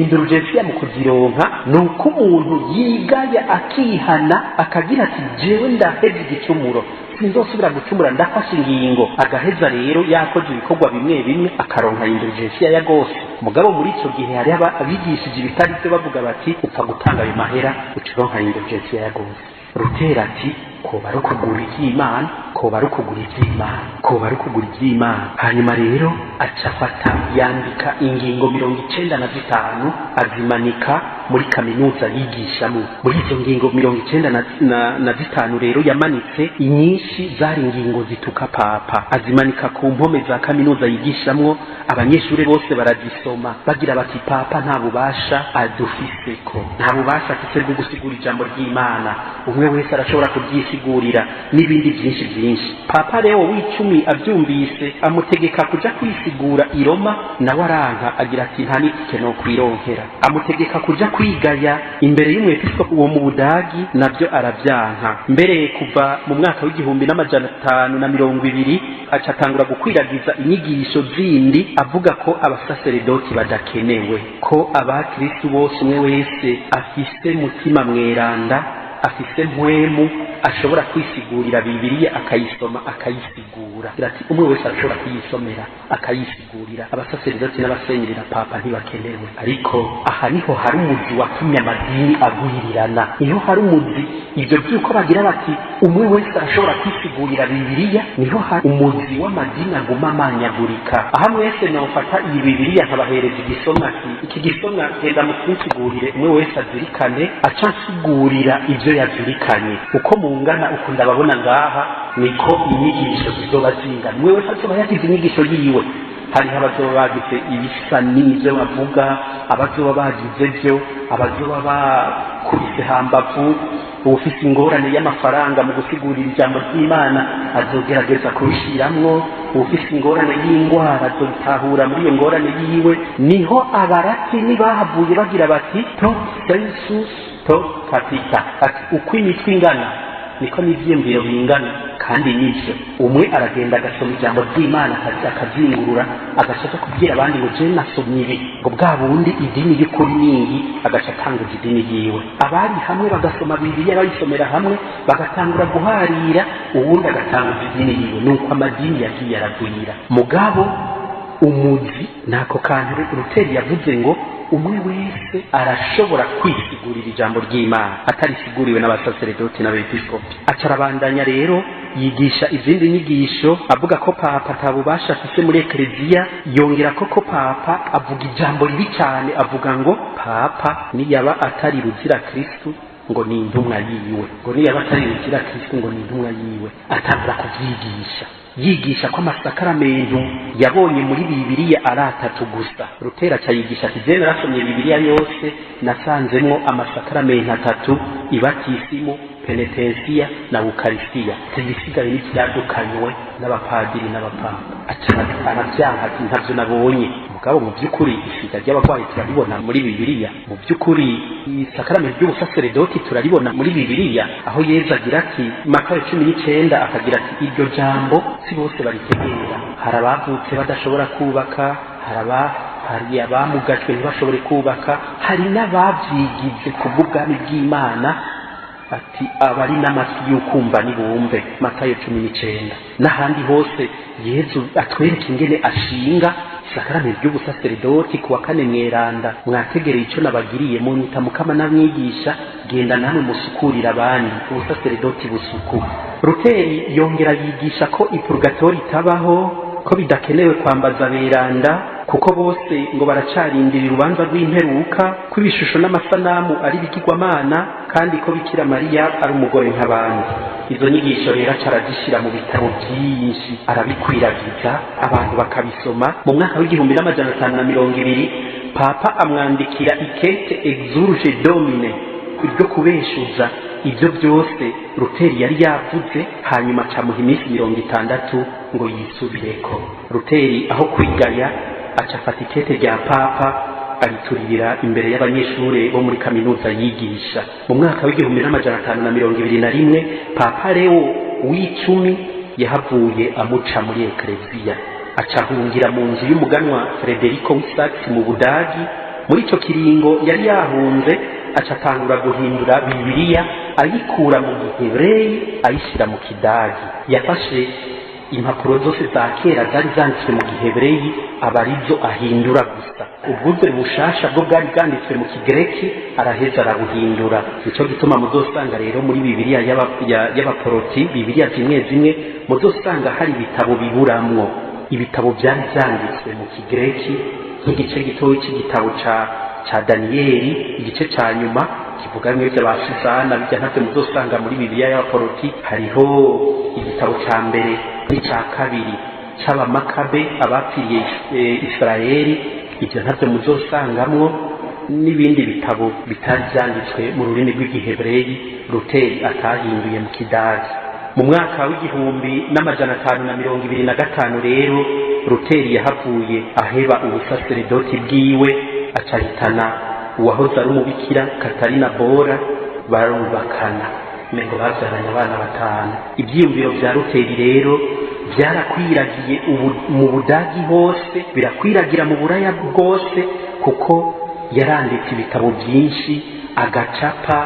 indulgensiya mu kuzironka ni uko umuntu yigaya, akihana, akagira ati: "Jewe ndaheze igicumuro, sinzosubira gucumura, ndafashe ingingo." Agaheza rero yakoze ibikorwa bimwe bimwe, akaronka indulgensiya ya gose. Mugabo muri ico gihe hari abigishije ibitari byo, bavuga bati: "Upfa gutanga ayo mahera uca uronka indulgensiya ya gose." Rutera ati: "Koba ari ukugura ivy'Imana, koba ari ukugura ivy'Imana, koba ari ukugura ivy'Imana." Hanyuma rero aca afata yandika ingingo 95, azimanika. muri kaminuza yigishamo. Muri izo ngingo 95 rero yamanitse, inyinshi zari ingingo zituka papa, azimanika ku mpome za kaminuza yigishamwo. Abanyeshuri bose barazisoma bagira bati: "Papa nta bubasha adufiseko, nta bubasha afise bwo gusigura ijambo ry'Imana, umwe wese arashobora kubyisigurira", n'ibindi byinshi byinshi. Papa Leo w'icumi abyumvise, amutegeka kuja kwisigura i Roma, nawe aranka, agira ati: "Nta n'itike no kwironkera." Amutegeka kuja kwigaya imbere y'umwepiskopi wo mu Budagi, nabyo arabyanka. Mbere kuva mu mwaka w'1520 aca atangura gukwiragiza inyigisho zindi, avuga ko abasaseredoti badakenewe, ko abakristu bose, umwe wese afise Mutima Mweranda, afise Mpwemu, ashobora kwisigurira Bibiliya, akayisoma akayisigura. Agira ati: "Umwe wese arashobora kuyisomera akayisigurira, abasaseredoti n'abasenyeri na papa ntibakenewe." Ariko aha niho hari umuzi watumye amadini agwirirana, niho hari umuzi ibyo by'uko bagira bati: "Umwe wese arashobora kwisigurira Bibiliya." Niho hari umuzi w'amadini aguma amanyagurika. Aha mwese nofata iyi Bibiliya nkabahereza igisomwa, ati: "Iki gisomwa genda mukinsigurire." Umwe wese azirikane, aca ansigurira ibyo yazirikanye. Uko mungana, uko ndababona ngaha, niko inyigisho zizoba zingana. Umwe wese azoba yagize inyigisho yiwe. Hariho abazoba bagize ibisa n'ibyo bavuga, abazoba bagize byo, abazoba bakubise hambavu. Uwufise ingorane y'amafaranga, mu gusigurira ijambo ry'Imana azogerageza kubishiramwo. Uwufise ingorane y'indwara azobitahura muri iyo ngorane yiwe. Niho Abalatini bahavuye bagira bati: "To sensus to capita", ati: "Uko imitwe ingana niko n'ivyiyumviro bingana." Kandi nivyo, umwe aragenda agasoma ijambo ry'Imana, akazingurura, agaca aja kubwira abandi ngo: "Je nasomye ibi", ngo: "Bwa bundi idini y'ukuri ningi", agaca atanguza idini yiwe. Abari hamwe bagasoma Bibiliya, bayisomera hamwe, bagatangura guharira, uwundi agatanguza idini yiwe. Nuko amadini yagiye aragwira. Mugabo umuzi nako kantu Ruteri yavuze ngo umwe wese arashobora kwisigurira ijambo ry'Imana atarisiguriwe n'abasaseredoti n'abepiskopi. Aca arabandanya rero yigisha izindi nyigisho, avuga ko papa atabubasha afise muri ekereziya. Yongera ko papa avuga ijambo ribi cyane, avuga ngo papa niyaba atari ruzira Kristu ngo ni intumwa yiwe, ngo niyaba atari ruzira Kristu ngo ni intumwa yiwe. Atangura kuvyigisha, yigisha ko amasakaramentu yabonye muri Bibiliya ari atatu gusa. Rutera aca yigisha ati: "Je narasomye Bibiliya yose, nasanzemwo amasakaramentu atatu: ibatisimu, penetensiya na ukarisitiya. Ibisigaye n'ivyadukanywe n'abapadiri n'abapapa." Aca aravyanka ati: "Ntavyo nabonye." Mugabo mu by'ukuri isiga ry'abarwayi turaribona muri Bibiliya. Mu by'ukuri isakaramento ry'ubusaseredoti turaribona muri Bibiliya, aho Yezu agira ati, Matayo 19, akagira ati: "Iryo jambo si bose baritegera. Hari abavutse badashobora kubaka, hari abamugajwe ntibashobore kubaka, hari n'abavyigize kubw'ubwami bw'Imana." Ati: "Abari n'amatwi y'ukumva nibumve." Matayo 19. N'ahandi hose Yezu atwereka ingene ashinga isakaramento ry'ubusaseredoti ku wa kane mweranda: "Mwategereye ico nabagiriye, munyita Mukama n'Amwigisha, genda namwe musukurira abandi." Ubusaseredoti busuku. Ruteri yongera yigisha ko ipurugatori itabaho, ko bidakenewe kwambaza beranda, kuko bose ngo baracarindira urubanza rw'imperuka, ko ibishusho n'amasanamu ari ibigirwamana, kandi ko Bikira Mariya ari umugore nk'abandi. Izo nyigisho rero aca arazishyira mu bitabo byinshi, arabikwiragiza, abantu bakabisoma. Mu mwaka w'1520 papa amwandikira ikete "Exsurge Domine" ryo kubeshuza ibyo byose Ruteri yari yavuze, hanyuma acamuha iminsi 60 ngo yisubireko. Ruteri aho kwigaya, aca afata ikete rya papa arituririra imbere y'abanyeshuri bo muri kaminuza yigisha. Mu mwaka w'1521 Papa Leo w'icumi yahavuye amuca muri ekereziya, aca ahungira mu nzu y'umuganwa Frederico w'Isakisi mu Budagi. Muri ico kiringo yari yahunze, aca atangura guhindura Bibiliya, ayikura mu Gihebureyi ayishyira mu Kidagi. Yafashe impapuro zose za kera zari zanditswe mu Gihebureyi, aba arizo ahindura gusa. Ubwuzure bushasha bwo bwari bwanditswe mu Kigereki, araheza arabuhindura. Nico gituma muzosanga rero muri Bibiliya y'Abaporoti, Bibiliya zimwe zimwe, muzosanga hari ibitabo biburamwo, ibitabo byari byanditswe mu Kigereki, nk'igice gitoyi cy'igitabo ca ca Daniyeli igice ca nyuma kivuga bimwe by'abasuzana, bijya ntabyo muzosanga muri Bibiliya y'abaporoti. Hariho igitabo ca mbere n'ica kabiri c'Abamakabe abapfiriye Israeli, ibyo ntabyo muzosangamwo, n'ibindi bitabo bitari byanditswe mu rurimi rw'Igihebureyi Ruteri atahinduye mu Kidagi. Mu mwaka w'1525 rero Ruteri yahavuye aheba ubusaseredoti bwiwe, acahitana uwahoze ari umubikira Katarina Bora, barubakana, ngo babyaranye abana batanu. Ibyiyumviro bya Ruteri rero byarakwiragiye mu Budagi hose, birakwiragira mu Buraya bwose, kuko yaranditse ibitabo byinshi, agacapa,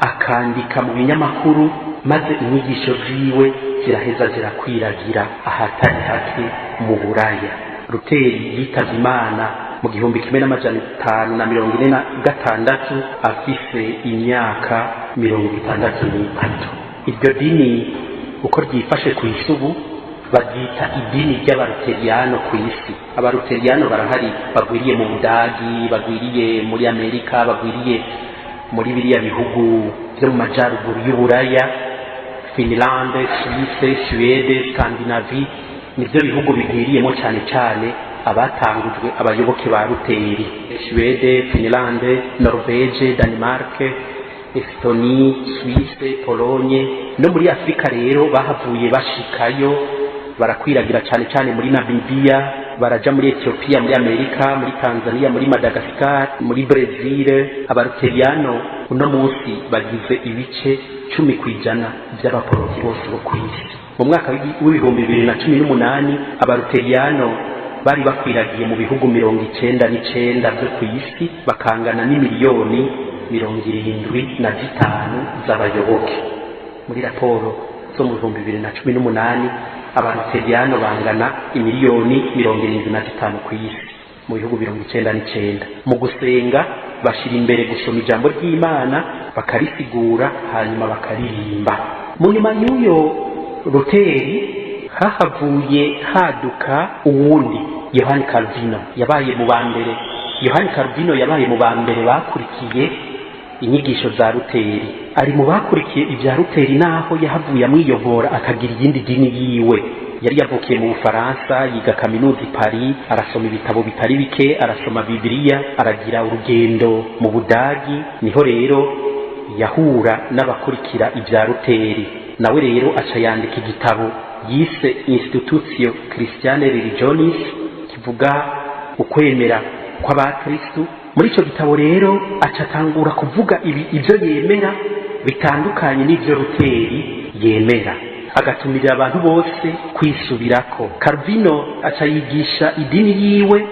akandika mu binyamakuru, maze inyigisho ziwe ziraheza zirakwiragira ahatari hake mu Buraya. Ruteri yitavye Imana mu 1546 afise imyaka 63. Iryo dini uko ryifashe ku isi ubu baryita idini ry'Abaruteriyano ku isi. Abaruteriyano barahari, bagwiriye mu Budagi, bagwiriye muri Amerika, bagwiriye muri biriya bihugu byo mu majaruguru y'Uburaya, Finlande, Suisse, Suède, Scandinavie, nibyo bihugu bigwiriyemo cyane cyane abatangujwe abayoboke ba Ruteri: Suède, Finlande, Norvege, Denmark, Estonie, Suisse, Pologne. No muri Afurika rero bahavuye bashikayo, barakwiragira cyane cyane muri Namibia, baraja muri Ethiopia, muri Amerika, muri Tanzania, muri Madagascar, muri Brazil. Abaruteriyano uno munsi bagize ibice 10% by'abaporoti bose bo ku isi. Mu mwaka w'2018 Abaruteriyano bari bakwiragiye mu bihugu 99 byo ku isi, bakangana n'imiliyoni 75 z'abayoboke. Muri raporo zo mu 2018 Abaruteriyano bangana imiliyoni 75 ku isi mu bihugu 99. Mu gusenga bashyira imbere gusoma ijambo ry'Imana, bakarisigura, hanyuma bakaririmba. Mu nyuma y'uyo Ruteri hahavuye haduka uwundi, Yohani Calvino. Yabaye mu ba mbere, Yohani Calvino yabaye mu ba mbere bakurikiye inyigisho za Ruteri, ari mu bakurikiye ibya Ruteri, naho yahavuye amwiyobora akagira iyindi dini yiwe. Yari yavukiye mu Bufaransa, yiga kaminuza i Paris, arasoma ibitabo bitari bike, arasoma Bibiliya, aragira urugendo mu Budagi, niho rero yahura n'abakurikira ibya Ruteri. Nawe rero aca yandika igitabo yise Institutio Christiane Religionis, kivuga ukwemera kw'abakristu. Muri icyo gitabo rero aca atangura kuvuga ibyo yemera bitandukanye n'ibyo Ruteri yemera, agatumirira abantu bose kwisubirako. Calvino aca yigisha idini yiwe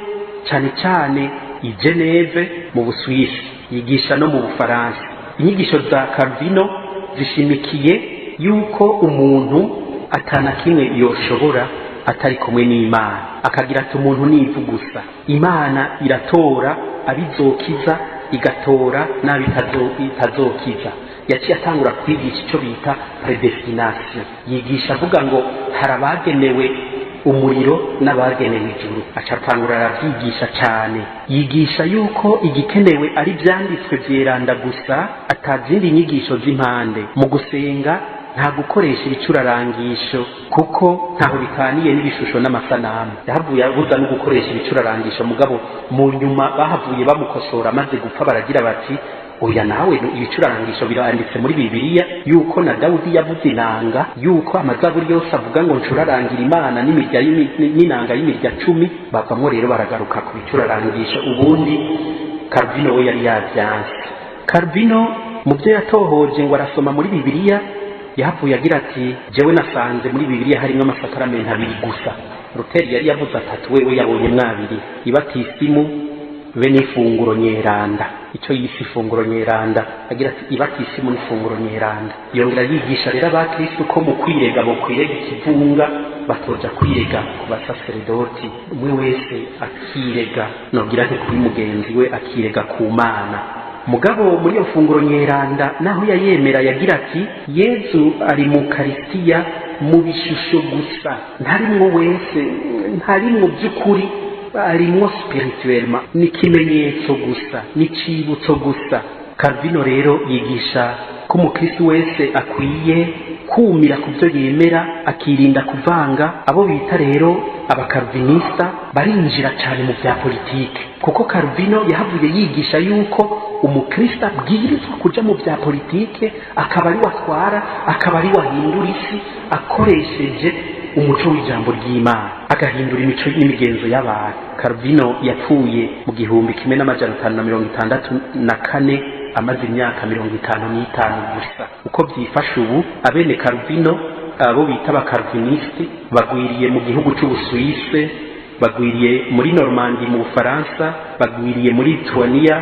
cyane cyane i Geneve mu Busuwisi, yigisha no mu Bufaransa. Inyigisho za Calvino zishimikiye yuko umuntu atana kimwe yoshobora atari kumwe n'Imana. Akagira ati: "Umuntu ni ivu gusa, Imana iratora abizokiza, igatora n'abitazokiza." Yaciye atangura kwigisha icyo bita prédestination. Yigisha avuga ngo hari abagenewe umuriro n'abagenewe ijuru. Aca atangura arabyigisha cyane, yigisha yuko igikenewe ari ibyanditswe byeranda gusa, atazindi nyigisho z'impande. Mu gusenga nta gukoresha ibicurarangisho, kuko ntaho bitaniye n'ibishusho n'amasanamu. Yahavuye abuza no gukoresha ibicurarangisho. Mugabo mu nyuma bahavuye bamukosora amaze gupfa, baragira bati: "Oya, nawe ibicurarangisho biranditse muri Bibiliya, yuko na Dawudi yavuze inanga, yuko amazaburi yose avuga ngo ncurarangira Imana n'imirya n'inanga y'imirya 10." Bavamwo rero baragaruka ku bicurarangisho. Ubundi Calvino we yari yavyanse. Calvino mu byo yatohoje ngo arasoma muri Bibiliya, yahavuye agira ati: "Jewe nasanze muri Bibiliya harimwo amasakaramento abiri gusa. Ruteri yari yavuze atatu, wewe yabonyemwo abiri, ibatisimu be n'ifunguro nyeranda." Icyo yise ifunguro nyeranda, agira ati: "Ibatisimu n'ifunguro nyeranda." Yongera yigisha rero abakristu ko mu kwirega bo kwirega ikivunga, batoja kwirega ku basaseredoti, umwe wese akirega, nogira nti kuri mugenzi we, akirega ku Mana. Mugabo muri iyo funguro nyeranda naho yayemera, yagira ati: "Yezu ari mu Karisitiya mu bishusho gusa, ntarimwo wese, ntarimwo by'ukuri." Arimwo spirituellement, ni ikimenyetso gusa, ni icibutso gusa. Calvino rero yigisha ko umukristo wese akwiye kumira ku byo yemera, akirinda kuvanga. Abo bita rero abakalvinista barinjira cyane mu bya politike, kuko Calvino yahavuye yigisha yuko umukristo abwirizwa kuja mu bya politike, akaba ari atwara, akaba ari wahindura isi akoresheje umuco w'ijambo ry'Imana, agahindura imico n'imigenzo y'abantu. Calvino yapfuye mu 1564, amaze imyaka 55 gusa. Uko byifashe ubu, abene Calvino, abo bita abakalvinisiti, bagwiriye mu gihugu cy'Ubusuwise, bagwiriye muri Normandi mu Bufaransa, bagwiriye muri Lituania,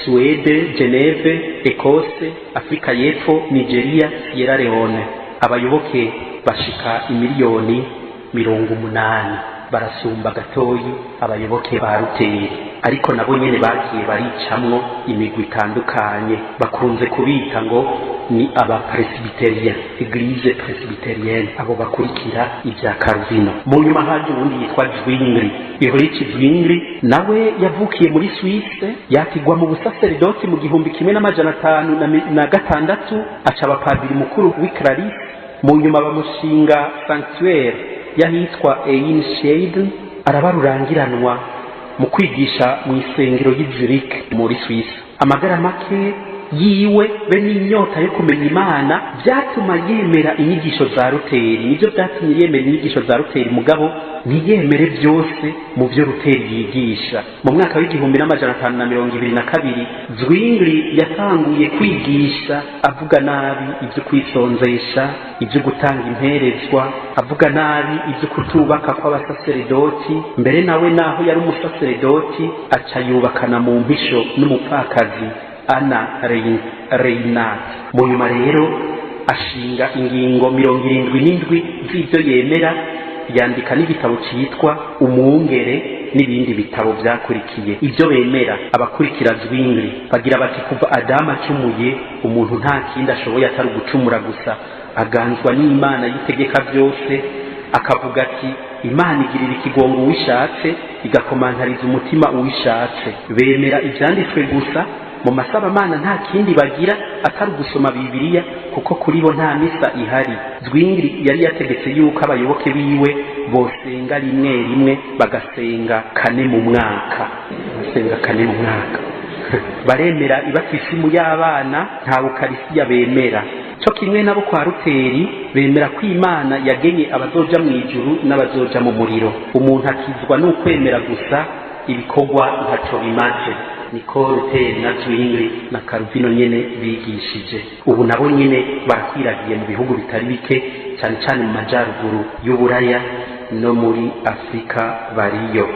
Suwede, Geneve, Ekose, Afurika y'Epfo, Nigeria, Sierra Leone. Abayoboke bashika imiliyoni 80, barasumba gatoyi abayoboke ba Ruteri, ariko nabo nyene bagiye baricamwo imigwi itandukanye. Bakunze kubita ngo ni abapresbyterien, église presbytérienne, abo bakurikira ibya Calvino. Mu nyuma haje uwundi yitwa Zwingli, Ulrich Zwingli. Nawe yavukiye muri Suisse, yakigwa mu busaseredoti mu 1506, aca abapadiri mukuru w'i Clarisse. Mu nyuma bamushinga sanctuaire y'ahitwa Einsiedeln, araba rurangiranwa mu kwigisha mu isengero y'i Zurich muri Suisse. Amagara make yiwe be n'inyota yo kumenya Imana byatuma yemera inyigisho za Ruteri. Nibyo byatumye yemera inyigisho za Ruteri, mugabo ntiyemere byose mu byo Ruteri yigisha. Mu mwaka w'1522, Zwingli yatanguye kwigisha avuga nabi ibyo kwisonzesha, ibyo gutanga imperezwa, avuga nabi ibyo kutubaka kw'abasaseredoti. Mbere nawe naho yari umusaseredoti, aca yubakana mu mpisho n'umupfakazi Anna Reinhardt. Mu nyuma rero ashinga ingingo 77 z'ibyo yemera, yandika n'igitabo cyitwa Umwungere n'ibindi bitabo byakurikiye. Ibyo bemera abakurikira Zwingli, bagira bati: kuva Adamu acumuye, umuntu nta kindi ashoboye atari ugucumura gusa, aganzwa n'Imana yitegeka byose. Akavuga ati: Imana igirira ikigongo uwishatse, igakomantariza umutima uwishatse. Bemera ibyanditswe gusa. Mu masabamana nta kindi bagira atari ugusoma Bibiliya, kuko kuri bo nta misa ihari. Zwingli yari yategetse yuko abayoboke biwe bosenga rimwe rimwe, bagasenga kane mu mwaka, basenga kane mu mwaka. Baremera ibatisimu y'abana, nta ukarisiya bemera. Cyo kimwe nabo kwa Ruteri, bemera ko Imana yagenye abazoja mu ijuru n'abazoja mu muriro. Umuntu akizwa n'ukwemera gusa, ibikorwa ntaco bimaze. Niko Ruteri na Zwingli na Calvino nyene bigishije. Ubu nabo nyene barakwiragiye mu bihugu bitari bike, cyane cyane mu majaruguru y'Uburaya, no muri Afurika bariyo.